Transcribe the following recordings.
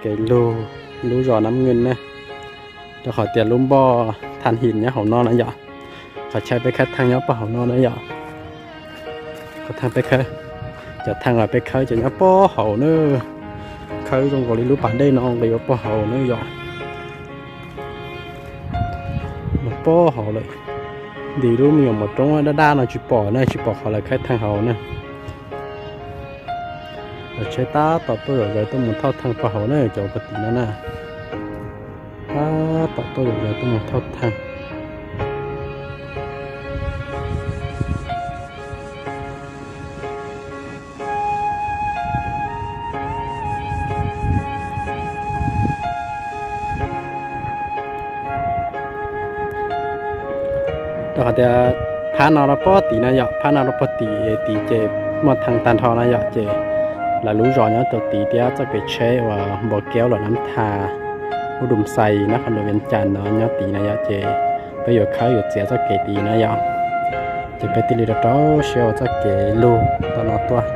Ces lug lub zos Nab Nwj ne, rau qhov tias lub npoj thaj him nyob hauv no na yom. Qhov chaw peb khawb thaj nyob puag hauv no na yom. Qhov thaj peb khawb, cov thaj uas peb khawb ces nyob puag hauv na. Khawb zoo nkaus li lub pas dej no nqis ua puag hauv na yom. Puag hauv lawm. Nti lub me nyuam mos roob daj daj no tsis pom na, tsis pom qhov lawv khawb thaj hauv na. Lawv tsheb tab tom tuaj zom zaws tuaj mus thauj thaj puag hauv na, cov puag tim no na. Tab tom tuaj zom zaws tuaj mus thauj thaj. Rau qhov tias phab no rau puag tim no yom, phab no rau puag tim tid ces muaj thaj tag nrho na yom, ces lawv lub zos nyob rau tid thiab txoj kev tsheb uas npau kev los Nab Thas, Ub Dum Xais na, qhov nram Vias Cas no nyob tid na yom, ces peb yuav khawb yuav txiav txoj kev tid na yom. Ces peb thiaj li rau rau siab ua txoj kev lug tom no tuaj,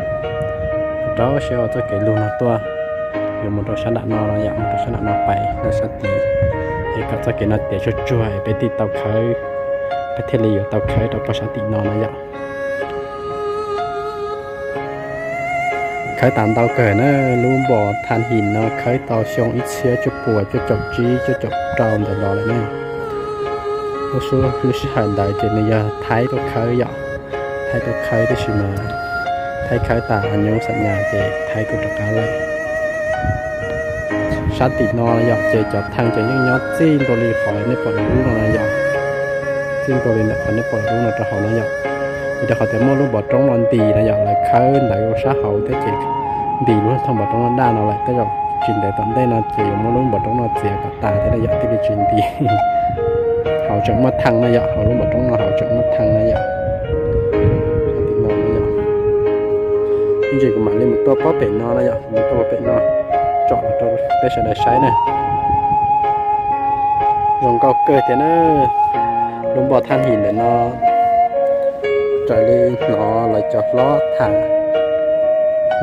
rau rau siab ua txoj kev lug no tuaj, yuav mus rau sab nram no no yom, mus rau sab nram no pais rau sab tid, es kom txoj kev no tiav tsuag tsuag es peb thiaj tau khawb, peb thiaj li yuav tau khawb rau puag sab tim no no yom. Khawb tas ntau kawg na, lub npoj thaj him no khawb tau xyoo ib txhiab cuaj puas cuaj caum tsib cuaj caum rau ntawd los lawm ne. Lub sij hawm ntawd ces nws yog Thaib tuaj khawb yom, Thaib tuaj khawb tab sis mas Thaib khawb tas nyuj xam nyas ces Thaib kuj rov qab lawm. Sab tim no yom ces cov thaj ces yeej nyob txij ntua li qhov nej pom lub no na yom, txij ntua li ntawm qhov nej pom lub no rau hauv no yom. Vim rau qhov tias muaj lub npov roob no nti no yom, lawv khawb ntawd ua sab hauv thiab ces nti lub thaj npov roob no daj no lawm, tej zaum tsis ntev tom ntej no ces yuav muab lub npov roob no txiav kom tas thiab na yom, thiaj li tsis nti. Hauv tseem muaj thaj na yom, hauv lub npov roob no hauv tseem muaj thaj na yom. Sab tim no na yom. Ib ntsis kuv mam li mus tuaj pob pem no na yom, mus tuaj pem no tsom rau peb sawv daws saib na. Zoo nkauj kawg tiag na. Lub npoj thaj him ntawm no raws li hnov lawv cov hlob tham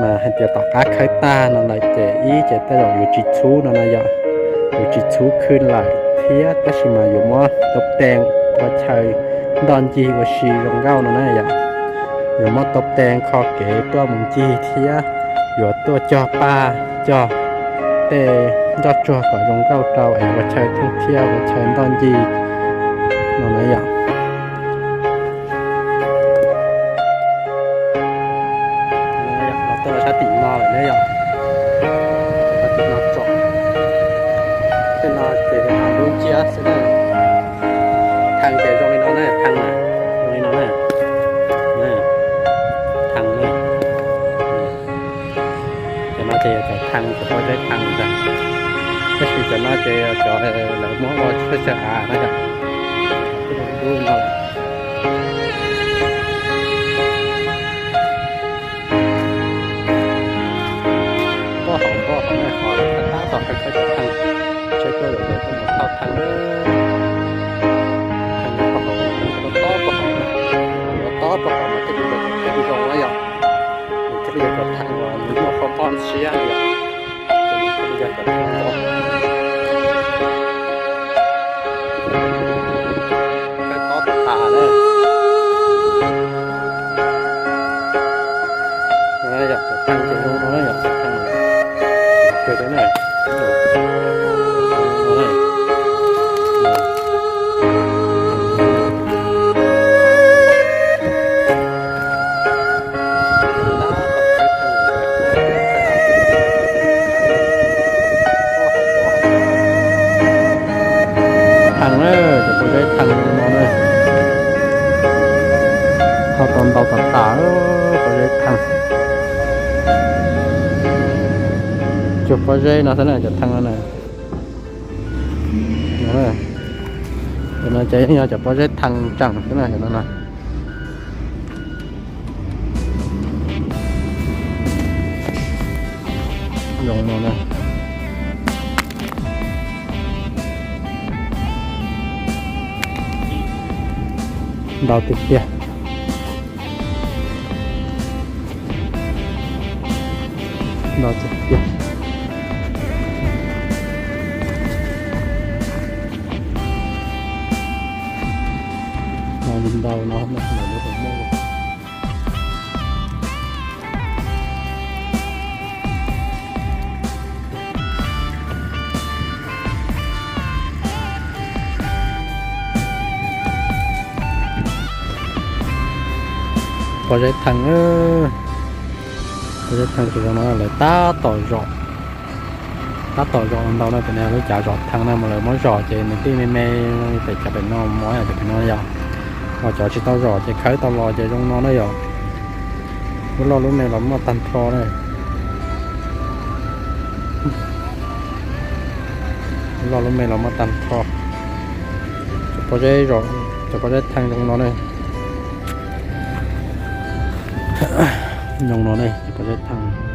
mas hais tias tom qab khawb tag no lawm ces ib ces tej zaum yuav tsis txhub no na yom, yuav tsis txhub khwb lawm thiab tab sis mas yuav muab tau tees ua chaw ntoj ncig ua si zoo nkauj no na yom. Yuav muab tau tees kho kev tuaj mus ncig thiab yuav tuaj cog paj cog tej nroj tsuag kom zoo nkauj rau es ua chaw thooj thiab ua chaw ntoj ncig no na yom. Los tuaj sab tim no lawm ne yom. Sab tim no tsom. Tej no ces lub nciab xwb na. Thaj ces zoo li no na, thaj zoo li no na. Thaj na. Cov no ces yog cov thaj, cov pob zeb thaj ntag. Tab sis cov no ces yog cov lawv muab ua chaw av na yom. Pob hauv, pob hauv na, hauv tab tom qhib qhib cov thaj, tsheb tuaj lawm lawv tuaj mus thauj thaj na. Thaj nyob pob hauv, tob pob hauv na, tob pob hauv mas thiaj li zoo na yom. Nws thiaj li yog cov thaj uas nws muaj qhov npoj siab na yom. Ces nws thiaj li yog cov thaj zoo. Khawb tob tas tas na. Yog cov thaj ces zoo no na yom, cov thaj kawg li na. Thaj na, cov pob zeb thaj no na. Thaj tau ntau tas tas, pob zeb thaj. Cov pob zeb no xwb na, cov thaj no na. Cov no ces yeej yog cov pob zeb thaj tseem xwb na, cov no na. Zoo no na. Ntau tiag tiag. Ntau tiag tiag. Tau no, lawv lub hauv moj. Pob zeb thee, pob zeb thee tus zoo no lawv tab tom zom, tab tom zom ntau no, ces nws lub cav zom thee no mas lawv muab zom ces nws tij me me pem cov pem no, muab cov pem no yom. Ho cov tsis tau zom ces khawb tau los ces zoo no na yom. Lub loj lub me los muaj tag nrho na. Lub loj lub me los muaj tag nrho. Cov pob zeb zom, cov pob zeb thee zoo no na. Zoo no ne, cov pob zeb thee.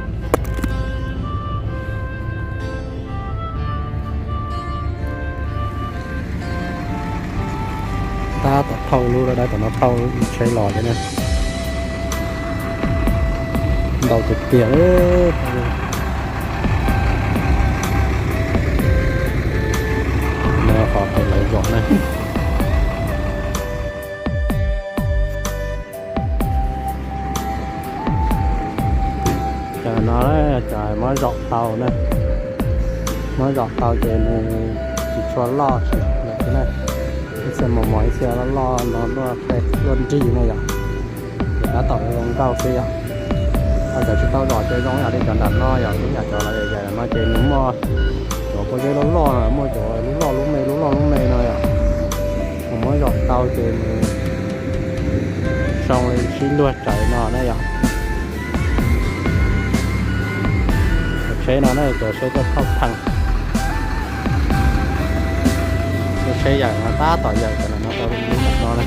Tab tom thauj lub dawb dawb tom no thauj tsheb los thiab na. Ntau tiag tiag. No qhov lawv zom na. Cov no cov muab zom tau na, muab zom tau ces nws tsis tshua loj tsis lawm thiab na. Ib txhia mos mos, ib txhia loj loj no luaj tej luaj nrig na yom. Ces tab tom zoo nkauj xwb yom. Ho cov tsis tau zom ces zoo yam li cov nram no yom, ib yam cov los yam yam no ces nws muaj cov pob zeb loj loj no, muaj cov lub loj lub me lub loj lub me no yom. Mus muab zom tau ces nws zoo li sib luag tsawv no na yom. Cov tsheb no ne, cov tsheb tuaj thauj thee. Cov tsheb yawm no tab tom yawm cov no rau lub no na.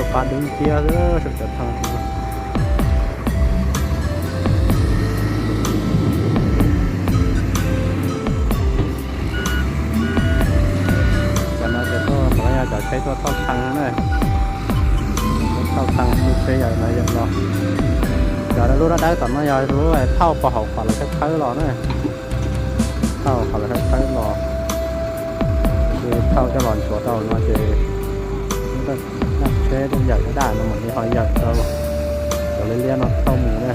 Rau pab dub nciab xwb saum cov thee. Cov no ces tuaj puav leej yog cov tsheb tuaj thauj thee na. Tuaj thauj thee, lub tsheb yawm no yawm los. Cov lub dawb dawb tom no yog lub thauj puag hauv qhov lawv khawb khawb los na. Thauj qhov lawv khawb khawb los, ces thauj coj los ntxuav rau no ces lub tsheb tuaj yawm daj daj no mam li ho yawm rau cov liab liab no thauj mus na.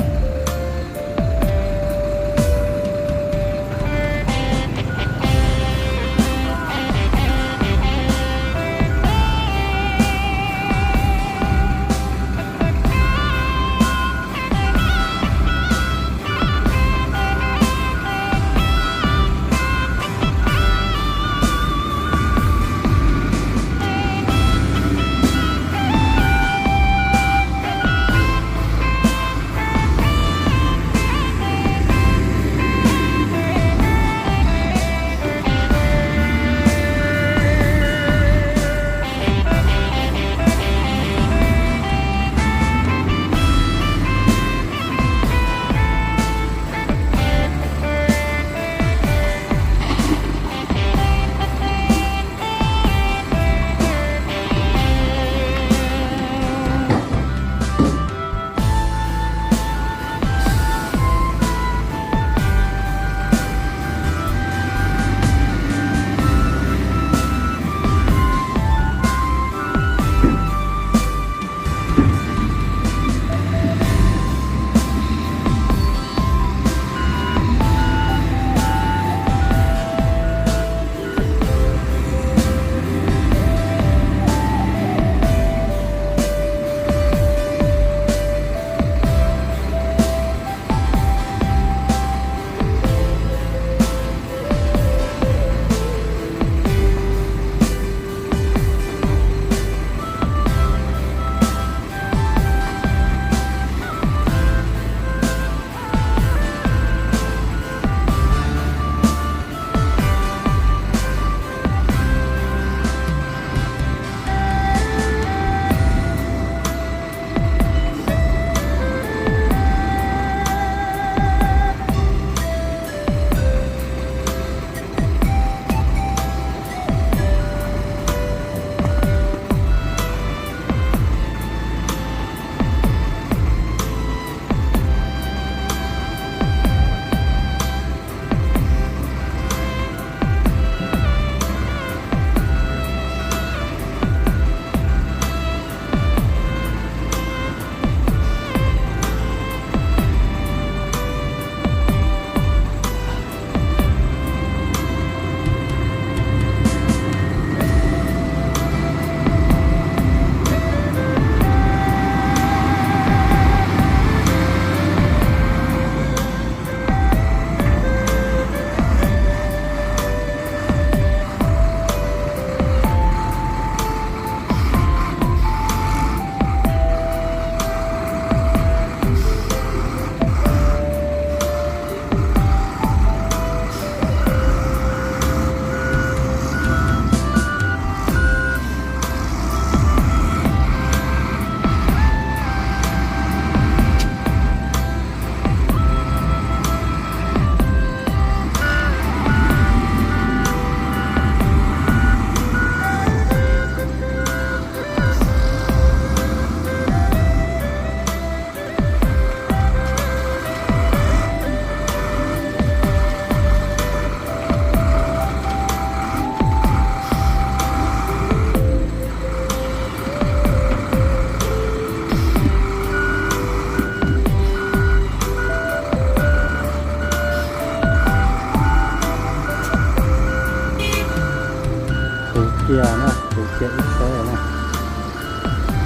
Yog na, tus cia ib txhiab na,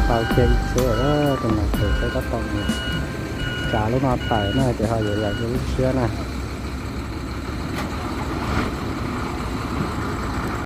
tau cia ib txhiab, tus no tus txhiab tab tom tsav lub no tawm na ces ho yuav yog cia lub tshiab na.